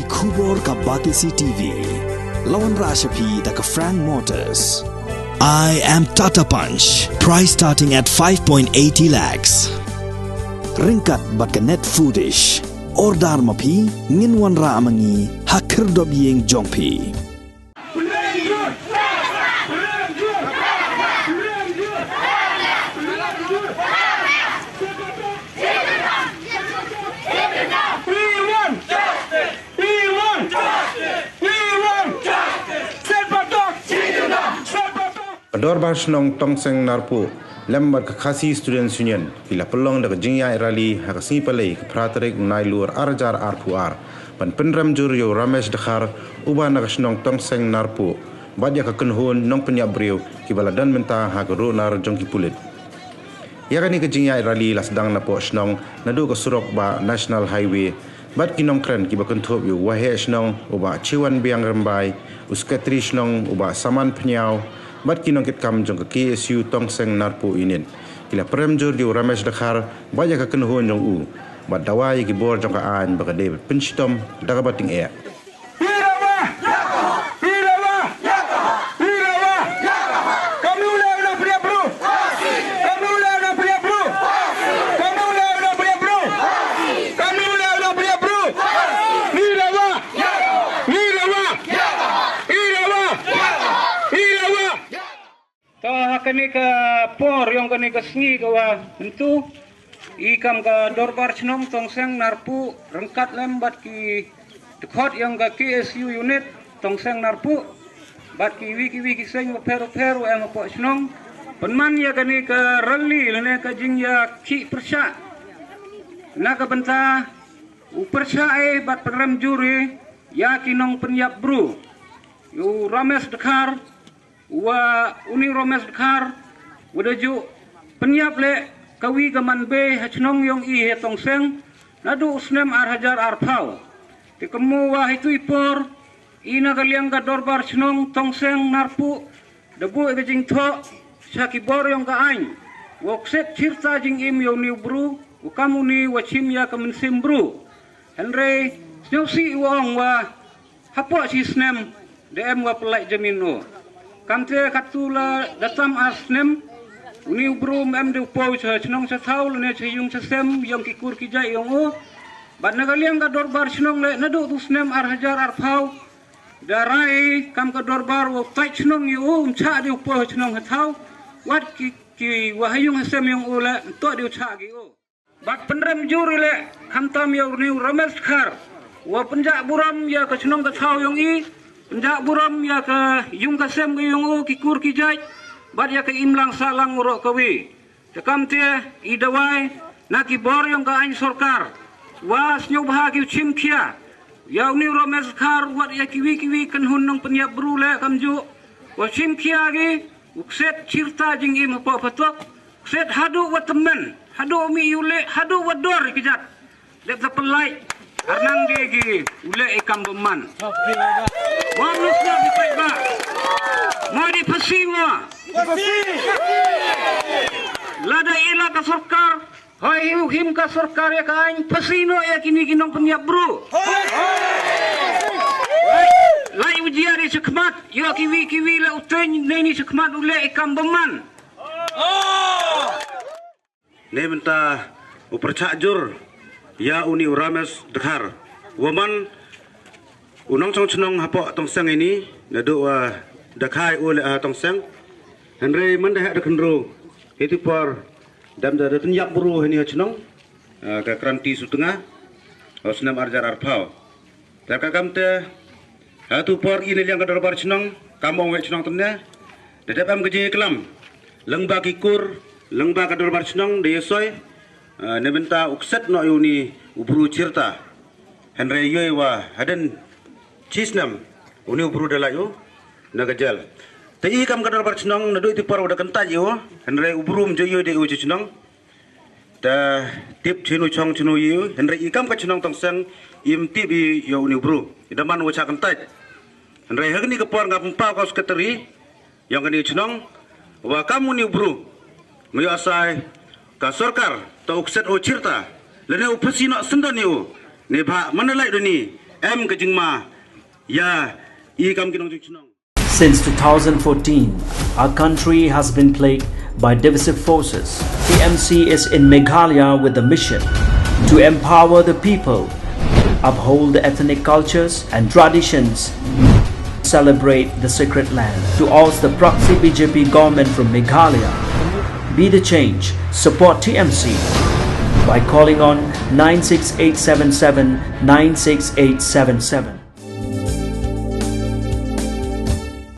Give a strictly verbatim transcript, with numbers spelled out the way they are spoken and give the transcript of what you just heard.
Khubor ka Batesi T V. La wanrah sha phi da ka Frank Motors. I am Tata Punch. Price starting at five point eighty lakhs. Ryngkat bad ka Net Foodish. Order ma phi, ngin wanrah ma ngi ha khyrdop ïing jong phi. Ka Dorbar Shnong Tongseng Narpuh lem bad ka Khasi Students Union ki la pynlong da ka jingïaid rally ha ka sngi Palei ka phra tarik u Nailur ar hajar arphew ar ban pynrem jur ïa u Ramesh Dkhar uba na ka shnong Tongseng Narpuh bad ïa ka kynhun nongpynïap briew kiba la don mynta ha ka runar jong ki pulit. Ïa kane ka jingïaid rally la sdang napoh shnong naduh ka surok ba National Highway bad ki nongkren kiba kynthup ïa u Waheh Shnong u Bah Chiwan Biang Rymbai, u Sekretari Shnong u Bah Saman Phniaw bad ki nongkitkam jong ka K S U Tongseng Narpuh Union. Ki la pynrem jur ïa u Ramesh Dkhar bad ïa ka kynhun jong u bad dawa ïa ki bor jong ka aiñ ba ka dei ban pynshitom da kaba tyngeh. To ha kane ka por ïong kane ka sngi ka wa mynta i kam ka Dorbar Shnong Tongseng Narpuh ryngkat lem bad ki dkhot ïong ka K S U unit Tongseng Narpuh bad kiwi kiwi ki seng bapher bapher wa em hapoh shnong pynman ïa kane ka rally lane ka jingïakhih pyrshah na ka bynta u pyrshah ïa bad pynrem jur ïa ki nongpynïap bru, u Ramesh Dkhar, wa uni u Ramesh Dkhar wa da ju pynïap leh kawi ka man bei ha shnong ïong i ha Tongseng naduh u snem ar hajar arphew. Te kumno wa ha itu i por i na ka liang ka Dorbar Shnong Tongseng Narpuh da buh ïa ka jingthoh sha ki bor ïong ka aiñ wa u kset chirta jingim ïa uni u bru u kam uni wa chim ïa ka mynsiem bru. Hynrei sngewsih u ong wa hapoh shi snem da em wa pynlait jamin u. Kamte katto la da tam ar snem uni u bru um em de u poi sha shnong sha thaw lane sha ïung sha sem ïong ki kur ki jait ïong u. Bad na ka liang ka Dorbar Shnong leh naduh tu snem ar hajar arphew da rai kam ka Dorbar wa u tait shnong ïa u um chah de u poi shnong ha thaw. Wat ki ki wa ha ïung ha sem ïong u leh ntoh de u chah ki u. Bad pynrem jur ïa leh khamtam ïa uni u Ramesh Dkhar wa pynjah burom ïa ka shnong ka thaw ïong i, pynjah burom ïa ka ïung ka sem ka ïong u, ki kur ki jait bad ïa ka imlang sahlang u roh kawi. Te kamte i dawai na ki bor ïong ka aiñ sorkar wa sngewbha ki u chim khia ïa uni u Ramesh Dkhar wat ïa kiwi kiwi kynhun nongpynïap bru leh kamjuh wa chim khia ki u kset chirta jingim hapoh phatok. Kset haduh wa tymmen, haduh wa mih ïa u leh, haduh wa dor ïa ki jait. Dep da pynlait arnang de ki u leh ïa kam bymman. Mo mut sngap ïa phi ba mo dei phasi mo. Lada ïa la ka sorkar hoi u him ka sorkar ïa ka aiñ phasi noh ïa kini ki nongpynïap bru. Lai u jia de shakhmat ïa kiwi kiwi la u teiñ nei ni shakhmat u leh ïa kam bymman. Nei mynta u pyrchah jur ïa uni u Ramesh Dkhar wa man u nongchong chnong hapoh Tongseng ini naduh wa da khai u leh ha Tongseng. Hynrei man da heh da khynru hiti por dam da da tynjap bru hani ha chnong ka Kranti Sutnga ha snem arjar arphaw. Te ka kamte ha tu por i na liang ka dorbar chnong kam ong wei chnong tynne da dep em ka jingklam lyngba ki kur lyngba ka dorbar chnong da yesoi ne bynta u kset noh ïa uni u bru chirta. Hynrei ïohi wa hadien chi snem uni u bru da lait u na ka jel. Te i kam ka dorbar chnong naduh iti por u da kyntait ïa u hynrei u bru um ju ïohi da u chi chnong. Te tip chinu chong chinu ïa u hynrei i kam ka chnong Tongseng im tip ïa uni u bru i da man u cha kyntait. Hynrei ha kani ka por nga pynpaw ka u sekretari ïong kani ka chnong wa kam uni u bru nga ïoh asai ka sorkar ta u kset u chirta lane u phasi noh syndon ïa u ne bha man lait duni. em ka jingma ïa i kam ki nongjngohsynshar. Since two thousand fourteen, our country has been plagued by divisive forces. T M C is in Meghalaya with the mission to empower the people, uphold the ethnic cultures and traditions, celebrate the sacred land, to oust the proxy B J P government from Meghalaya. Be the change. Support T M C by calling on nine six eight seven seven nine six eight seven seven.